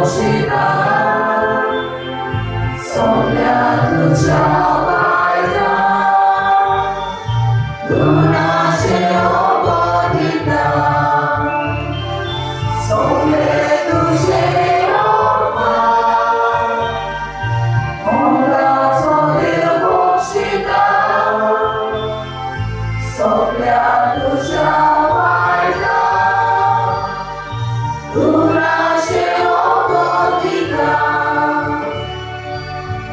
बक्षिता सोंपल्या तुज्या वायटाक गुणाचे ओबदिता सोंपले तुजे अपमान मोगाचो देव बक्षिता सोंपल्या तुज्या वायटाक गुणाचे ओबदिता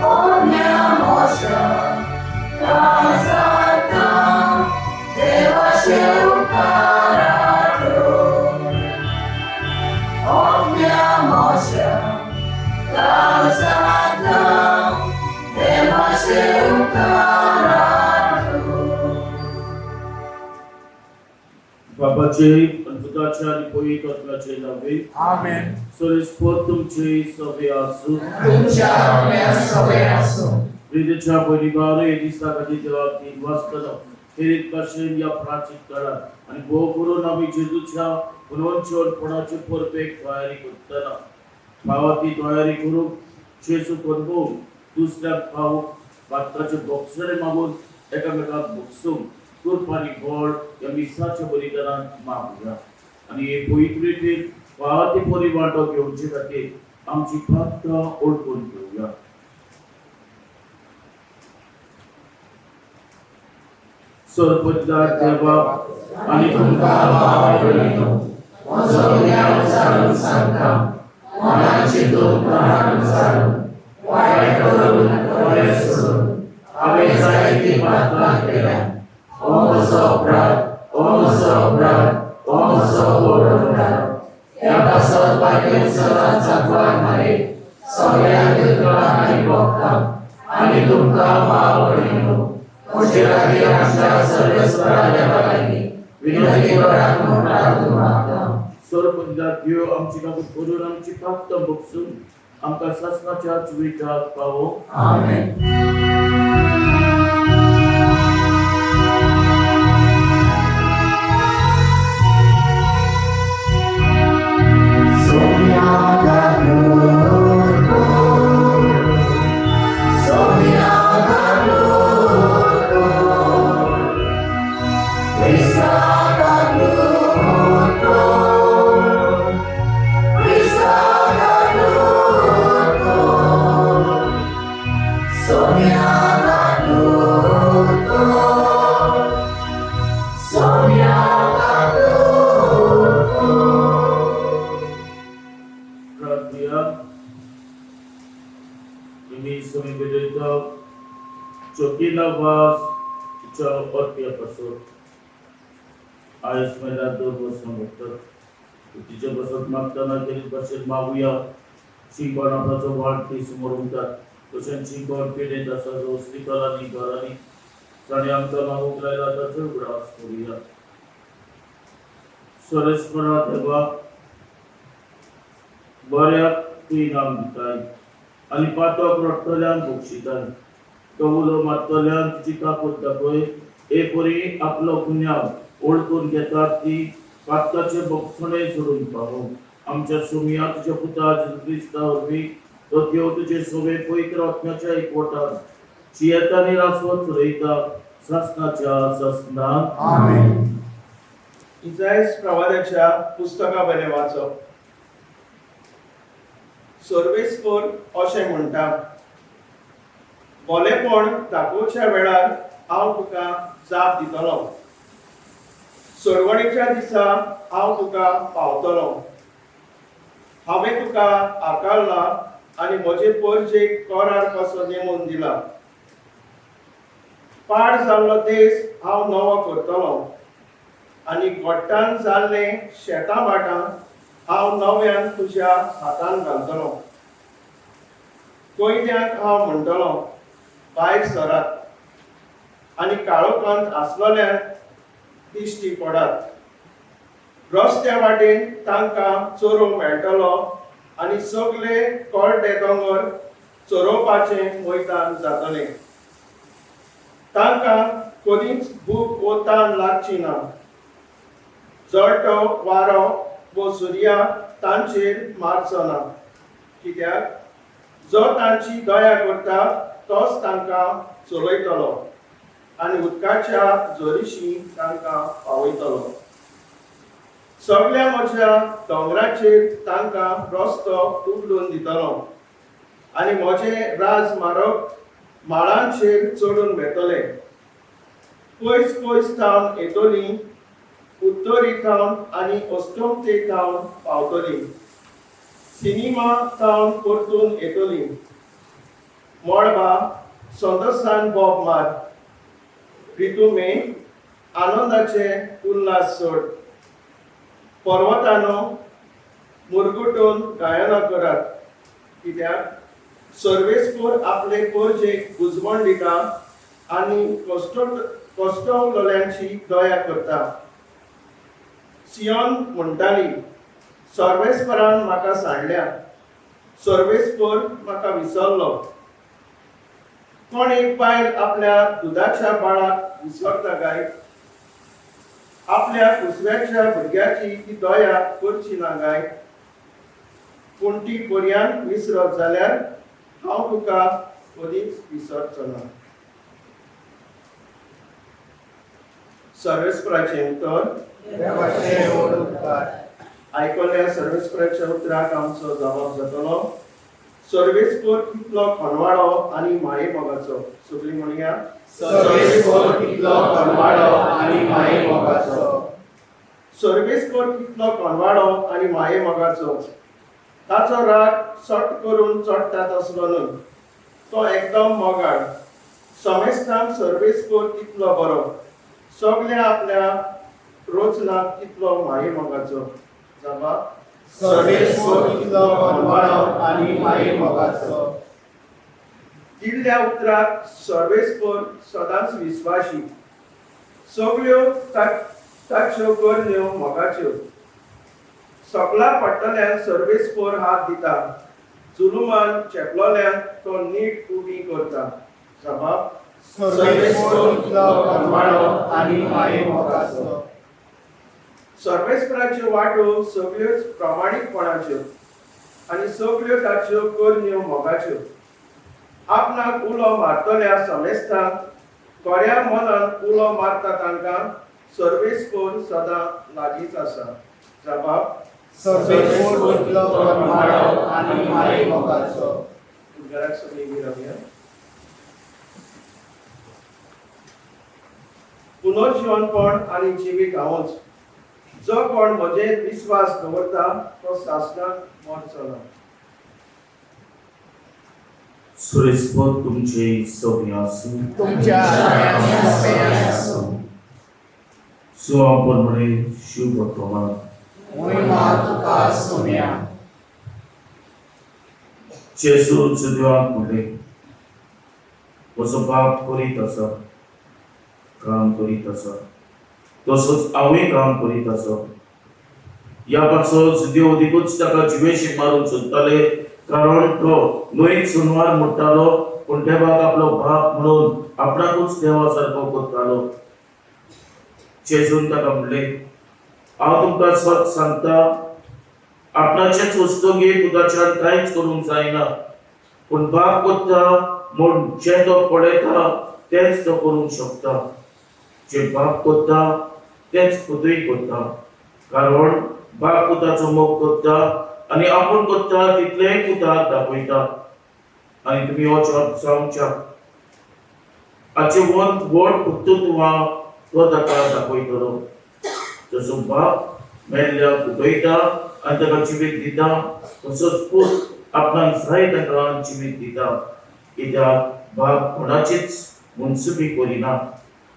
ओन्या मोशा काळजांत देवाचे उपकारात ओन्या मोशा काळजांत देवाचे उपकारात. बापाचे आणि पुताचे आणि पवित्र आत्म्याचे नावे. आमेन. सर्वेस्पर तुमचे सवे आसूं. तुमच्या आत्म्यात सवे आसूं. प्रितीच्या परिवार हे दिसा खातीर देवाक तीन वाजतना खेरीत भाशेन ह्या प्राचीन काळात आनी भोव करून आमी जेजूच्या पुनवंचपणाचे परबेक तयारी करतना फावो ती तयारी करूंक जेजू अनुभव दुसऱ्याक फावो भाताचे बोगसणे मागून एकामेकाक भोगसूंक कृपा आनी गोड ह्या मिसाच्या बलिदानात मागुया आनी हे पवित्र रितीन फावो ती परी वांटो घेवचे खातीर आमची पात्रां ओळखून घेवया. सरपंचार देवा आणि तुमकां भाव म्हजो गुन्यांव जाणून सांगता, मनान चिंतून तोंडान उच्चारून, वायट करून बरें सोडून हांवें जायतीं पातकां केल्यात. हो म्हजो अपराध, हो म्हजो अपराध, हो म्हजो व्हड अपराध. ह्या पासत भाग्य सदांच जागवान मारे, सगळ्या देवतांक आनी भक्तांक आनी तुमकां भाव भयणींनो, म्हजे लागीं आमच्या सर्वेस्परा देवा लागीं विनंती करात म्हूण प्रार्थना मागता. सरपंचार देव आमची काकूट करून आमची पात्रां भोगसून आमकां सासणाच्या जिविताक पावो. आमेन. Somiaga luto, somiaga luto, Kristaga luto, Kristaga luto, somiaga luto, somiaga luto. प्रार्थना. निमी समी भेटयता चोकीला वास तिच्या अपत्या पासून आयज मेल्यार दोन वर्सां भोगतात तिच्या बसत मागतना केली भाशेन मागुया. शिंकण आपणाचो वाट दीस मरूंक तशेंच शिंकण पिडेंत आसा जो श्रीकलांनी घरांनी ताणें आमकां मागूंक लायला ताचो उगडास करुया. सरस्परा देवा, बऱ्याक तूं इनाम दिताय आनी पातक रडटल्यांक बक्षिताय. तो उलो मारतल्यांक तुजी काकूट दाखय. हे परी आपलो गुन्यांव ओळखून घेतात ती पातकाचे बक्षणे सोडून पावो. आमच्या सुमया तुज्या पुता जेजू क्रिस्ता वरवीं, तो देव तुजे सोबे पवित्र आत्म्याच्या एकवटान जियेता आनी रासवत चलयता सासणाच्या सासणाक. आमेन. इजायस प्रवादाच्या पुस्तका वयलें वाचप. सर्वेस्पर अशें म्हणटा, भोलेपण दाखोवच्या वेळार हांव तुका जाप दितलो, सोडवणेच्या दिसा हांव तुका पावतलो. हांवें तुका आकारला आनी म्हजे परजेक करार कसो नेमून दिला. पाड जाल्लो देश हांव नवो करतलो आनी गोट्टान जाल्लें शेतां भाटां हांव नव्यान तुज्या हातान घालतलो. कैद्यांक हांव म्हणटलो, भायर सरात आनी काळोखांत आसलेल्यांक दिश्टी पडात. रस्त्या वाटेन तांकां चरोवंक मेळटलो आनी सगळे कोरडे दोंगर चरोवपाचें मैदान जातलें. तांकां कदींच भूक वो तान लागची ना, जळटो वारो वो सुर्या तांचेर मारचो ना. कित्याक जो तांची दया करता तोच तांकां चलयतलो आनी उदकाच्या जोरीशी तांकां पावयतलो. सगल्या म्हज्या दोंगराचेर तांकां रस्तो उगडून दितलो आनी म्हजें राज मारक माळांचेर चडून वेतले. पयस पयस थावन येतली, उत्तरी थावन आनी अस्तंते थावन पावतली, सिनेमा थावन परतून येतली. मळबा संतोसान बोब मार, रितुमे आनंदाचे उल्हास सोड, पर्वतानो मुरगुटून गायनां करात, कित्याक सर्वेस्पोर आपले परजेक बुजवण दिता आनी कश्टवलोल्यांची दया करता. सियोन म्हणटाली, सर्वेस्परान म्हाका सांडल्या, सर्वेस्पोर म्हाका विसरलो. कोण एक बायल आपल्या दुदाच्या बाळाक विसरता काय? आपल्या कुसव्याच्या भुरग्याची ती दया करची ना काय? पूण ती पर्यान विसरत जाल्यार हांव तुका कदीच विसरचो ना. सर्वेस्पराचें उतर. आयकल्ल्या सर्वेस्पराच्या उतराक आमचो जबाब जातलो. सर्वेस्पोर कितलो खनवाडो आनी मायेमोगाचो. सगळीं म्हणया, सर्वेस्पोर कितलो खनवाडो आनी मायेमोगाचो. सर्वेस्पोर कितलो खनवाडो आनी मायेमोगाचो. ताचो राग सट करून चडटा तसलो न्हय, तो एकदम मोगाळ. समेस्तांक सर्वेस्पोर कितलो बरो, सगल्या आपल्या रोचनाक कितलो मायेमोगाचो. जबाब, सर्वेस्पोर कितलो खनवाडो आनी मायेमोगाचो. दिल्ल्या उतराक सर्वेस्पोर सदांच विस्वाशी, सगल्यो ताच्यो करण्यो मोगाच्यो. सगळा पडटल्यांक सर्वेस्पोर हात दिता, जुलुमान चेपलोल्यांक तो नीट उबी करता. जबाब, सर्वेस्पोर कितलो खनवाडो आनी मायेमोगाचो. सर्वेस्पराच्यो वाटो सगल्योच प्रामाणीकपणाच्यो आनी सगल्यो ताच्यो करण्यो मोगाच्यो. आपणाक उलो मारतल्या समेस्तांक बऱ्या मनान उलो मारता तांकां सर्वेस्पोर सदां लागींच आसा. जबाब, सर्वेस्पोर कितलो खनवाडो आनी मायेमोगाचो. घराक सगळीं रावया. पुनर्जिवनपण आनी जिवीत हांवच. जो कोण म्हजेर विस्वास दवरता तो सासणाक मरचो ना. सुरेस्पोर तुमचे सगळें आसूं. तुमच्या आत्म्यान आसूं. सुवा प्रमाणे शुभ प्रमाण. मोहिमा तुका सोम्या. जेजू जुदेवाक म्हणलें, म्हजो बाप करीत आसा, काम करीत आसा, तसोच हांवूय काम करीत आसा. ह्या पासत जुदेव अदिकूच ताका जिवेशी मारूंक सोदताले, कारण तो न्हंयक सुनवार म्हणटालो, पूण देवाक आपलो बाप म्हणून आपणाकूच देवा सारको करतालो. जेजून ताका म्हणलें, हांव तुमकां सत सांगता, आपणाचेच वस्तुगीर तुकाच्यान कांयच करूंक जायना, पूण बाप करता म्हूण जें तो पळयता तेंच तो करूंक शकता. जें बाप करता तेंच पुतूय करता, कारण बाप पुताचो मोग करता आनी आपूण करता तितलेंय पुताक दाखयता. आनी तुमी वचप जावच्या हाचे व्हड व्हड कर्तृत्वां तो ताका दाखयतलो. जसो बाप मेल्ल्याक उठयता आनी ताका जिवीत दिता, तसोच पूत आपणाक जाय ताका जिवीत दिता. कित्याक बाप कोणाचीच मनसुबी करिना,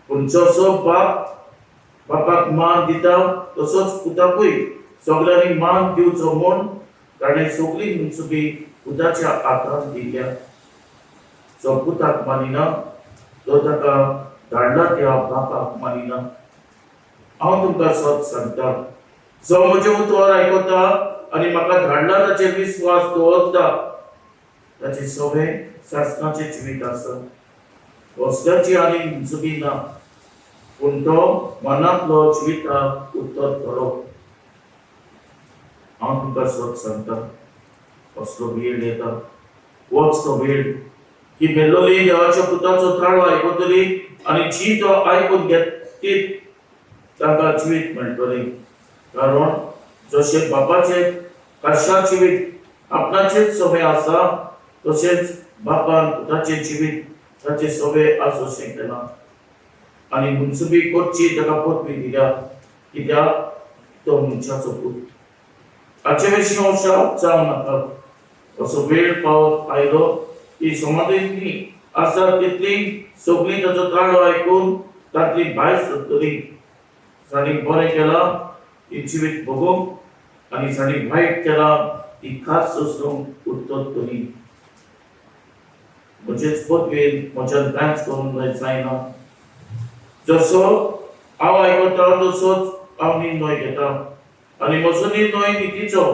पूण जसो बाप बापाक मान दिता तसोच पुताकूय सगळ्यांनी मान दिवचो म्हूण ताणें सगळी मनसुबी पुताच्या हातांत दिल्या. जो पुताक मानिना तो ताका धाडला त्या बापाक मानिना. हांव तुमकां सत सांगता, जो म्हजें उतर आयकता आनी म्हाका धाडला ताचेर विस्वास दवरता ताचें सगळें सासणाचें जिवीत आसा. वसल्याची आनी मनसुबी ना, पूण तो मनांतलो जिविताक उत्तरतलो. हांव तुमकां सत सांगता, असलो वेळ येता, वच तो वेळ की मेल्लोली देवाच्या पुताचो ताळो आयकतली आनी जी तो आयकून घेतीत तांकां जिवीत मेळटलें. कारण जशें बापाचें खाशा जिवीत आपणाचेच सवय आसा तशेंच बापान पुताचें जिवीत ताचें सवय आस अशें केलां आनी मुन्सुबी करची ताका पदवी दिल्या, कित्याक तो मनशाचो पूत. हाचे विशीं हांव शाप जावं नाका. असो वेळ पावत आयलो की समाधींतली आसा तितली सगळीं ताचो ताळो आयकून तांतली भायर सरतली. जांणी बरें केलां ती जिवीत भोगूंक आनी जांणी वायट केलां ती खास सोंसूंक उरतली. म्हजेच पदवेन म्हज्यान कांयच करूंक जायना. जसो हांव आयकता तसोच हांव निर्णय घेता आनी म्हजो निर्णय नितीचो,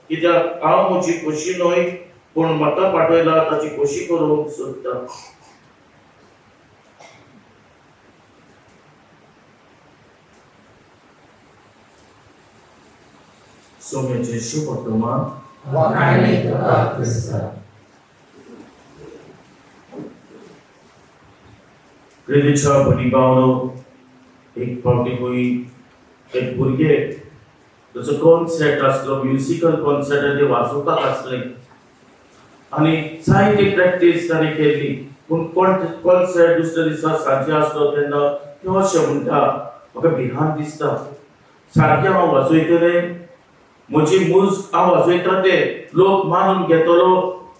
कित्याक हांव म्हजी खोशी न्हय पूण म्हाका पाठयला ताची खोशी करूंक सोदता. सोम्याचें शुभ वर्तमान. वाखाणणी तुका क्रिस्ता. प्रेरीच्या भणी भावनो, एक फावटी खंय एक भुरगें ताचो कॉन्सर्ट आसलो, म्युजिकल कॉन्सर्ट, आनी ते वाजोवपाक आसलें आनी जायती प्रॅक्टीस ताणें केल्ली. पूण कॉन्सर्ट दुसऱ्या दिसा सांजे आसलो तेन्ना ते अशें म्हणटा, म्हाका भिरांत दिसता, सारकें हांव वाजयतलें, म्हजी मुज हांव वाजयता ते लोक मानून घेतलो.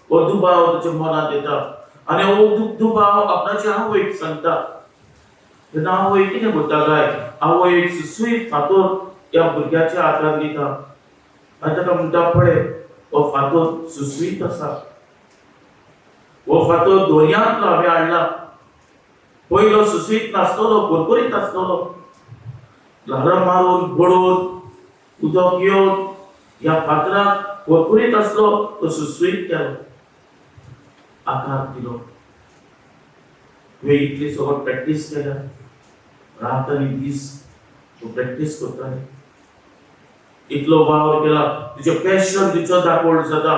हो दुबाव ताच्या मनांत येता आनी हो दुबाव आपणाचे आवयक सांगता. तेन्ना आवय कितें करता काय, आवय एक सुसुईत फातोर ह्या भुरग्याच्या हातांत दिता आनी ताका म्हणटा, पळय हो फातोर सुसुईत आसा, हो फातोर दर्यांतलो हांवें हाडला, पयलो सुसुईत नासतलो, कुरकुरीत आसतलो, ल्हारां मारून बडोवन उदक येवन ह्या फातराक कुरकुरीत आसलो तो सुसुईत केलो, आकार दिलो. तुवें इतली सगळो प्रॅक्टीस केल्या, रात आनी दीस तूं प्रॅक्टीस करताली, इतलो वावर केला, तुजें पॅशन तिचो दाखोवण जाता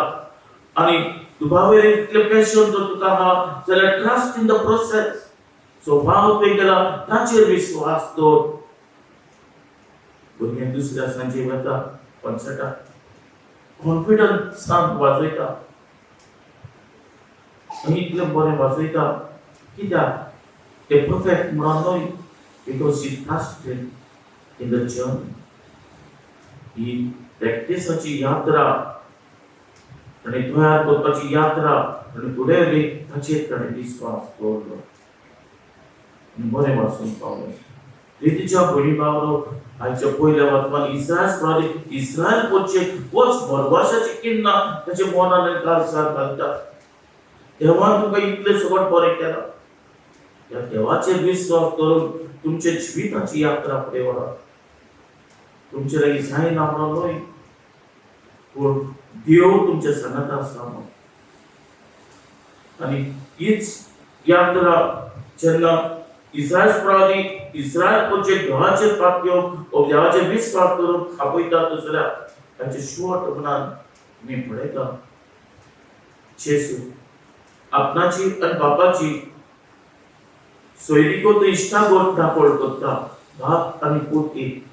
आनी दुबावेर इतलें पॅशन जर तुका आहा जाल्यार trust in the process. So वावर तुवें केला ताचेर विस्वास दवर. भुरगें दुसऱ्या सांजे वता कॉन्सर्टाक, कॉन्फिडन्सान वाजयता आनी इतलें बरें वाजयता, कित्याक तें परफेक्ट म्हणून न्हय, because he trusted in the journey. ही प्रॅक्टिसाची यात्रा आनी तयार करपाची यात्रा आनी फुडें ताचेर ताणें विस्वास दवरलो आनी बरें वाचूंक पावलें. रितीच्या भयणी भावनो, आयच्या पयल्या वाचपान इस्रायल प्रवादी इस्रायल करचे वच भरवशाची किन्ना ताच्या मनान आनी काळजार घालता. देवान तुमकां इतलें सगळें बरें केलां, ह्या देवाचेर विस्वास करून तुमच्या जिविताची यात्रा फुडें व्हरात. तुमचे लागीं जायना म्हणून न्हय, पूण देव तुमच्या सांगाता आसा म्हणून. आनी हीच यात्रा जेन्ना इस्रायल प्रवादी इस्रायल करचे देवाचेर पातयो वा देवाचेर विस्वास करून खापयता दुसऱ्या तांचे शेवट मनान आमी पळयता जेजू आपणाची आनी बापाची सोयरीगत इश्टागत दाखोवण करता, बाप आनी पूत एक.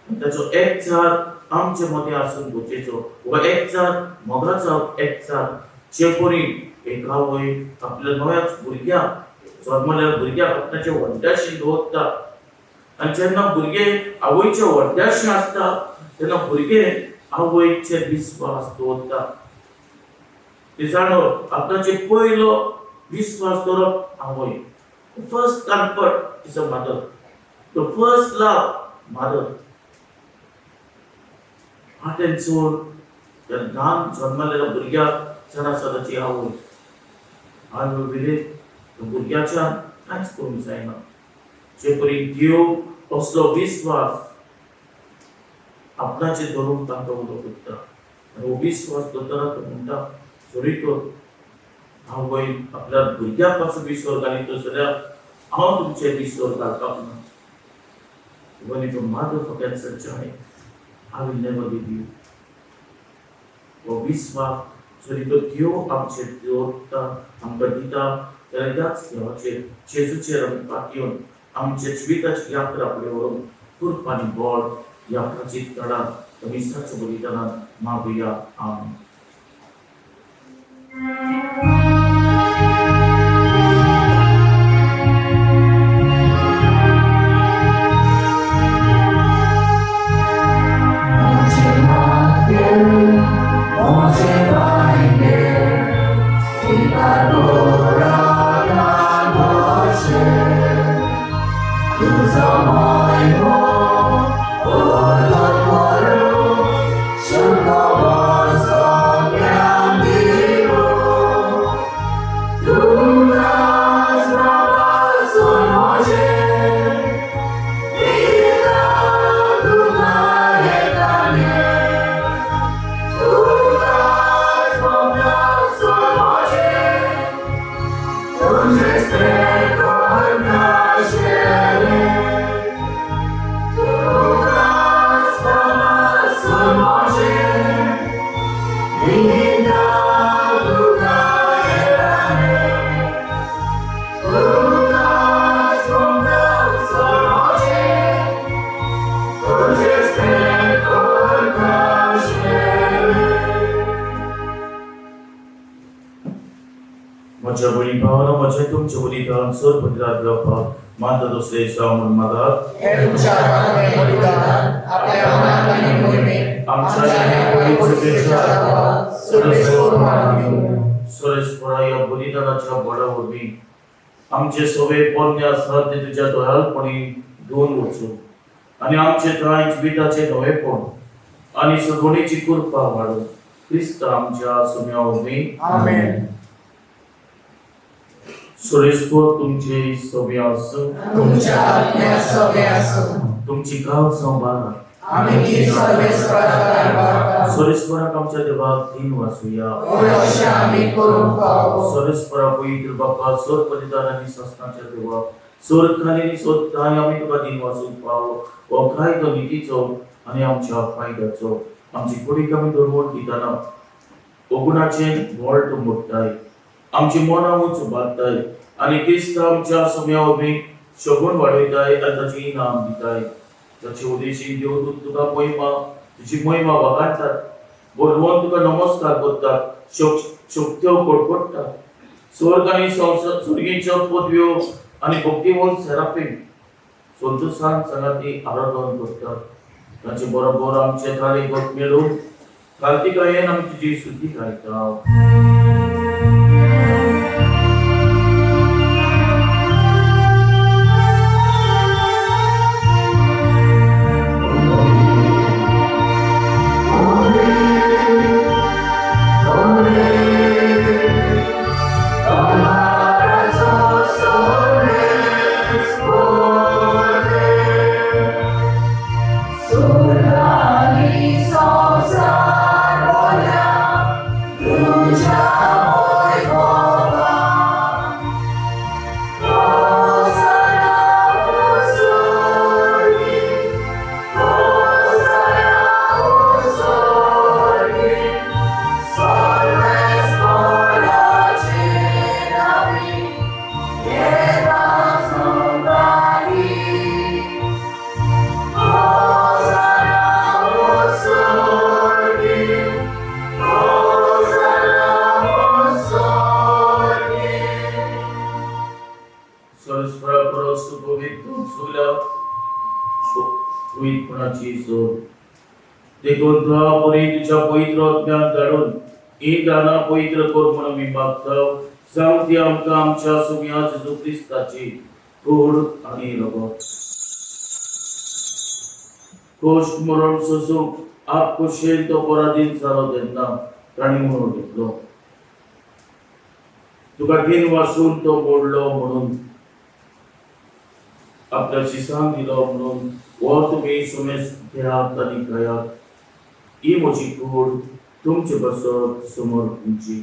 ताचो एकचार आमचे मदें आसून गरजेचो. हो एकचार मोगाचो एकचार, जे परी एक आवय आपल्या नव्याच भुरग्याक जल्मल्या भुरग्याक आपणाच्या व्हड्याशी दवरता आनी जेन्ना भुरगें आवयच्या व्हड्याशी आसता तेन्ना भुरगें आवयचेर विस्वास दवरता. ते जाणो आपणाचे पयलो विस्वास दवरप आवय. First comfort is a mother, the first love mother. Heart and soul त्या ल्हान जल्मलेल्या भुरग्याक चड आसा ताची आवय. आवय विलेत भुरग्याच्यान कांयच करूंक जायना. जे परी देव असलो विस्वास आपणाचेर धरून तांकां उलो करता आनी हो विस्वास दवरतना तो म्हणटा, सॉरी तर आवय आपल्या भुरग्या पासून विस्वास घालीत जाल्यार हांव तुमचेर विस्वास घालपाक ना. Even if your mother forgets her child, I will never leave you. हो विस्वास जरी तो देव आमचेर दवरता, आमकां दिता, जाल्यार ह्याच देवाचेर जेजूचेर आमी पातयेवन आमच्या जिविताची यात्रा फुडें व्हरून कृपा आनी बळ ह्या प्राचीन काळांत मिसाच्या बलिदानात मागुया. आमेन. म्हज्या बळी भावना म्हजें तुमच्या बलिदान सर बलिदान घेवपाक मानता दुसरे जावं म्हूण मागात. सुरेशपरा ह्या बलिदानाच्या बळा वरवीं आमचे सगळे पोरणे आसात ते तुज्या दयाळपणी धुवन वचूं आनी आमचे त्राय जिविताचे नवेपण आनी सगळीची कृपा वाडूं क्रिस्त आमच्या सुम्या वरवीं. आमेन. सुरेशपूर तुमचे सवे आसूं, तुमच्या आत्म्या सवे आसूं. तुमची गांव संभाळा. आमी ती सर्वेस्पराक कारभार सुरेश्वराक आमच्या देवाक दिन वाचुया. अशें आमी करूंक फावो. सुरेश्वरा पवित्र बापा सोर बलिदान आनी सासणाच्या देवा सोर खाली सोदताय आमी तुका दिन वाचूंक फावो. हो कायदो नितीचो आनी आमच्या फायद्याचो आमची कुडीक आमी दरवण दितना अगुणाचें वोल्ट मोडटाय, आमची मनां उंच उबारताय आनी क्रिस्त आमच्या सम्या वरवीं शगून वाडयताय आनी ताची इनाम दिताय. ताचे उदेशी देवदूत तुका महिमा तुजी महिमा वागाडटात, बरोवन तुका नमस्कार करतात, शक्त्यो कडकडटात. स्वर्ग आनी संवसार स्वर्गींच्यो पदव्यो आनी भक्तिवंत सेराफीम संतोशान सांगाती आराधन करतात. ताचे बरोबर आमचे थारे गोत मेळून कार्तिकायेन आमी तुजी सुद्दी गायता. देखून तुका परी तुज्या पवित्र आत्म्यान धाडून ही दानां पवित्र कर म्हणून आमी मागता. जावं ती आमकां आमच्या सुम्या जेजू क्रिस्ताची कूड आनी रगत. कोश्ट मरण सोसूंक आप खोशयेन तो पराधीन जालो तेन्ना तांणी उणो घेतलो. तुका दिन वासून तो मोडलो म्हणून आपल्या शिसांक दिलो म्हणून हो तुमी सुमेस घेयात आनी खायात. ही म्हजी कूड तुमचे पासत समोर तुमची.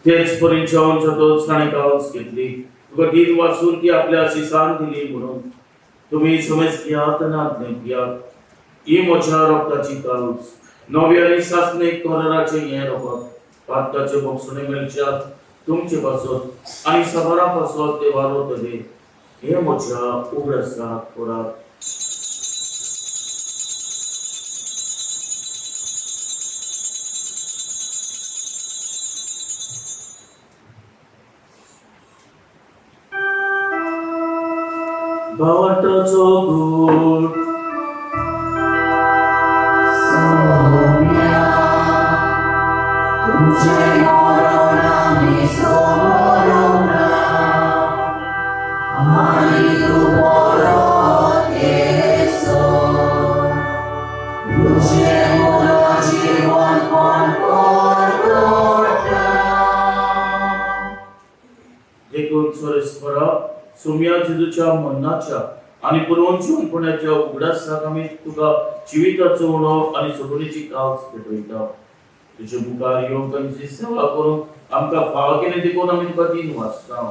तेच परी जेवण जातच ताणें काळस घेतली, तुका दिन वाचून ती आपल्या शिसान दिली म्हणून तुमी समज घेयात आनी पियात. ही म्हज्या रोगताची काळूच, नवी आनी सासणीक कराराचें हें रोगत पातकाचे बोगसणे मेळच्या तुमचे पासत आनी सबारा पासत ते वारोतले. हे म्हज्या उगडासाक करात. भावार्थाचो गूट. सोम्या तुझे मरण आमी समोरना आनी तूं परत येसो तुझे पुनर्जीवनपण परगटता. देखून सोरेस्वरा सोम्या जेजूच्या मरणाच्या आनी पुनर्जीवनपणाच्या उगडासाक आमी तुका जिविताचो उणो आनी सोडवणीची कावच भेटयता. तुजे मुखार येवंक आनी तुजी सेवा करूंक आमकां फावो केलें देखून आमी तुका दिन वाचता.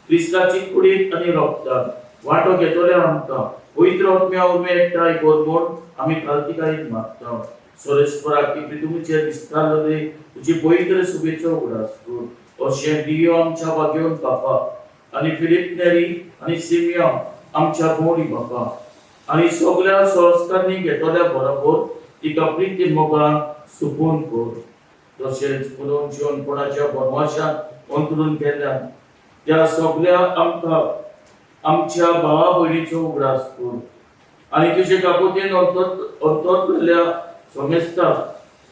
क्रिस्ताची कुडीत आनी रोगतात वांटो घेतले आमकां पवित्र आत्म्या वरवीं एकठांय कर म्हूण आमी खालतीकायेन मागता. सोरेस्वरा की तुमचेर विस्तारले तुजी पवित्र सुबेचो उगडास कर. अशें दियो आमच्या भाग्योन बापा आनी फिलीप नेरी आनी सिमिया आमच्या गोडी बापा आनी सगळ्या संस्कारांनी घेतल्या बरोबर तिका प्रिती मोगान सुकून कर. तशेंच पुनर्जीवनपणाच्या बनवाशांत अंतरून गेल्ल्यान त्या सगळ्या आमकां आमच्या भावा भयणीचो उगडास कर आनी तुजे काकुतीन अंतरलेल्या समेस्ताक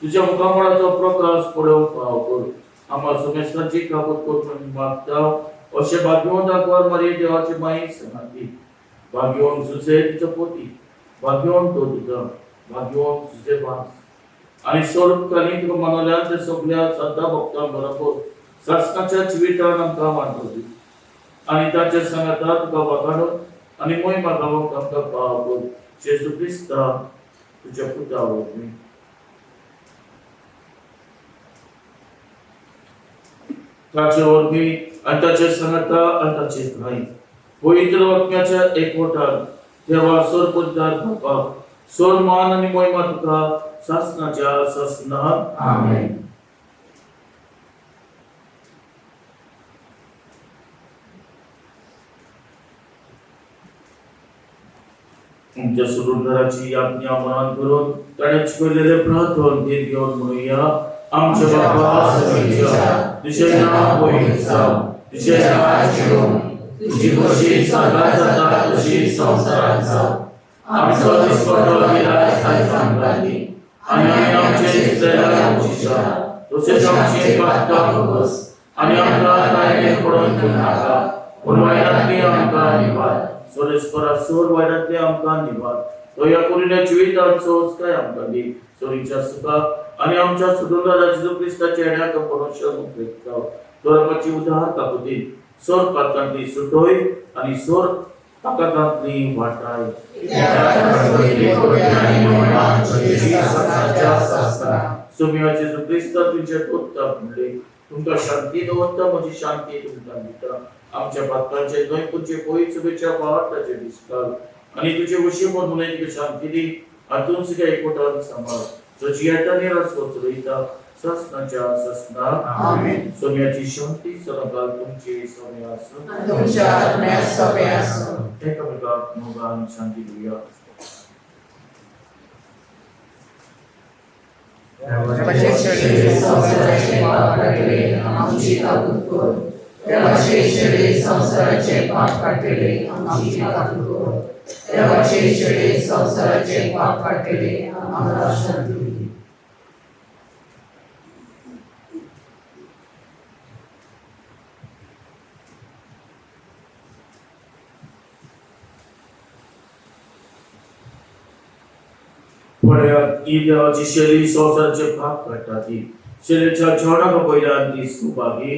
तुज्या मुखामळाचो प्रकाश पळोवंक फाव कर. आम्हा समेस्तांची काकूत करून मागता. अशें भाग्यवंत आंकवार मारये देवाची माई सांगाती, भाग्यवंत जुझे तिचो पोती, भाग्यवंत तो तुका, भाग्यवंत जुझे भास आनी स्वरूपकाली तुका मनोल्यान ते सगळ्या सद्दां भक्तां बरोबर सासणाच्या जिवितान आमकां वांटो दी आनी ताच्या सांगाता तुका वागाडो आनी मोहिमा गावोंक आमकां फाव कर. जेजू क्रिस्ता तुज्या पुता वरवीं. ताचे वरवीं आनी ताचे सांगाता आनी ताचे न्हय पवित्र आत्म्याच्या एकवटान देवा सोरपदार बापा सोर मान आनी मोहिमा तुका सासणाच्या सासणाक. आमेन. आमच्या सोडूनदाराची आज्ञा मनान करून ताणें शिकयलेलें प्रार्थन धीर घेवन म्हणुया. आमच्या बापा सर्गाच्या, तुजें नांव पवित्र जावं, तुजें राज्य येवं, तुजी मर्जी स्वर्गात जाता तशी संवसारात जावं. आमचो दिसपट्टो गिरास आयज आमकां दी आनी आमी आमचे चुकलेल्या बक्षिसा तशेंच आमची पातकां पुरोस आनी आमकां ताळेर पडोवन दिवनाका, पूण वायटांतली आमकां निवार. सोरेस्वरा सोर वायटांतली आमकां निवार. दया करून जिवितांत काय आमकां दी सोरीच्या सुखाक आनी आमच्या सुदुंदारा जेजू क्रिस्ताच्या येण्याक परोक्षान उपयोगता. धर्माची उदार काकुतीन सोर पातकांतली सुटोय आनी सोर ताकदांतली वाटाय. सोम्या जेजू क्रिस्ता तुमच्या तोत्ताक म्हणले, तुमकां शांती दवरता, म्हजी शांती तुमकां दिता. आमच्या पातकांचे न्हय पूण पयत सुबेच्या भावार्थाचे दिसकाल आनी तुजे वशी म्हणून तुका शांती दी आनी तुमच्या एकवटान सांबाळ जो जियेता आनी राजको चलयता सासणाच्या सासणाक. आमेन. सोम्याची शांती सदांकाळ तुमची सोम्या आसूं. आनी तुमच्या आत्म्याक सोबे आसूं. एकामेकाक मोगान शांती दिवया. देवाचे संवसाराचे पाप काडटले आमची काकूत कर. देवाचे शेळी संवसाराचे पाप काडटले आमची काकूत कर. देवाचे शेळी संवसाराचे पाप काडटले आमकां शांती दी. पळयात ही देवाची शेळी संवसाराचे पाप काडटा ती शेळीच्या जेवणाक पयल्यान ती सुभागी.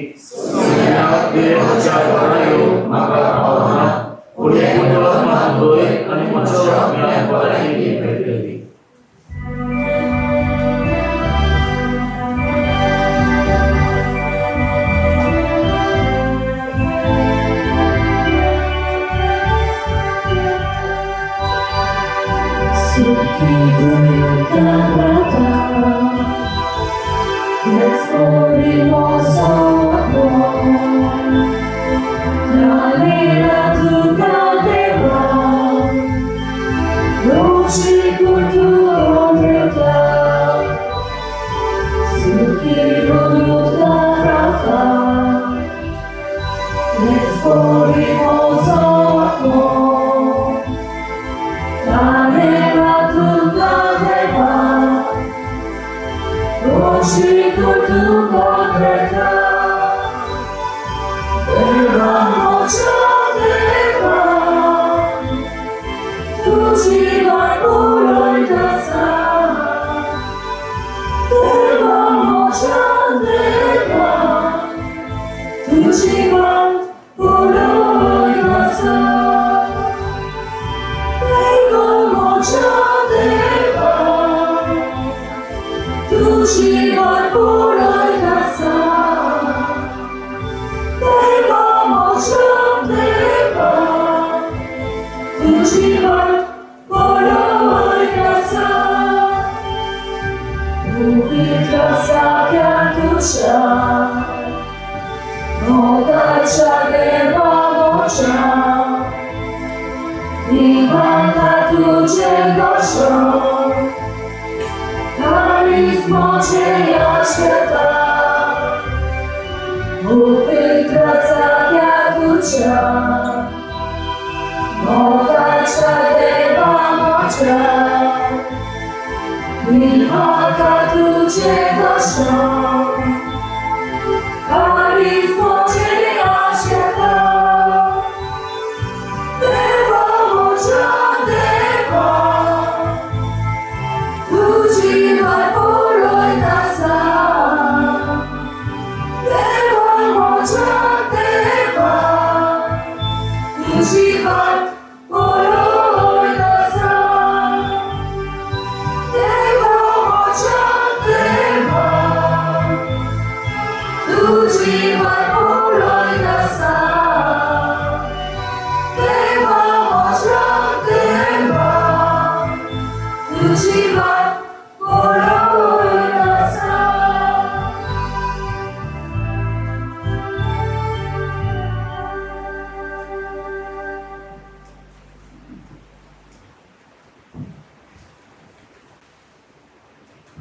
देवाच्या घरा येवंक म्हाका फावना, पूण एक उतर मात उलय आनी म्हज्या आत्म्याक भलायकी मेळटली.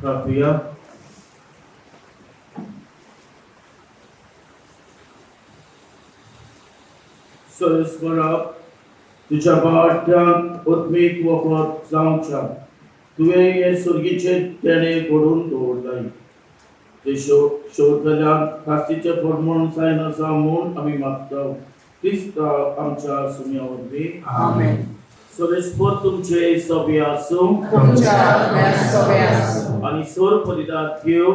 प्रार्थुया। सरस्वरा तुझ्या पाट्यांत आत्मीक वखद जावच्या तुवें हे सुर्गीचे तेणे घडोवन दवरलाय ते शोधल्यान खास्तीचें फर्मण जायना म्हूण आमी मागता क्रिस्ता आमच्या सुम्या वरवीं आमेन। सरस्वत तुमचे सभे आसूं तुमच्या आत्म्यात सभे आसूं आनी सोर परिदात घेव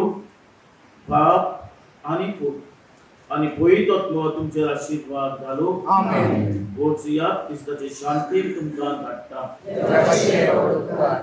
बाप आनी पूत आनी पवित्र तुमचेर आशीर्वाद घालू। आमेन। वचुया क्रिस्ताचे शांती तुमकां धाडटा। देवाचेर उपकार।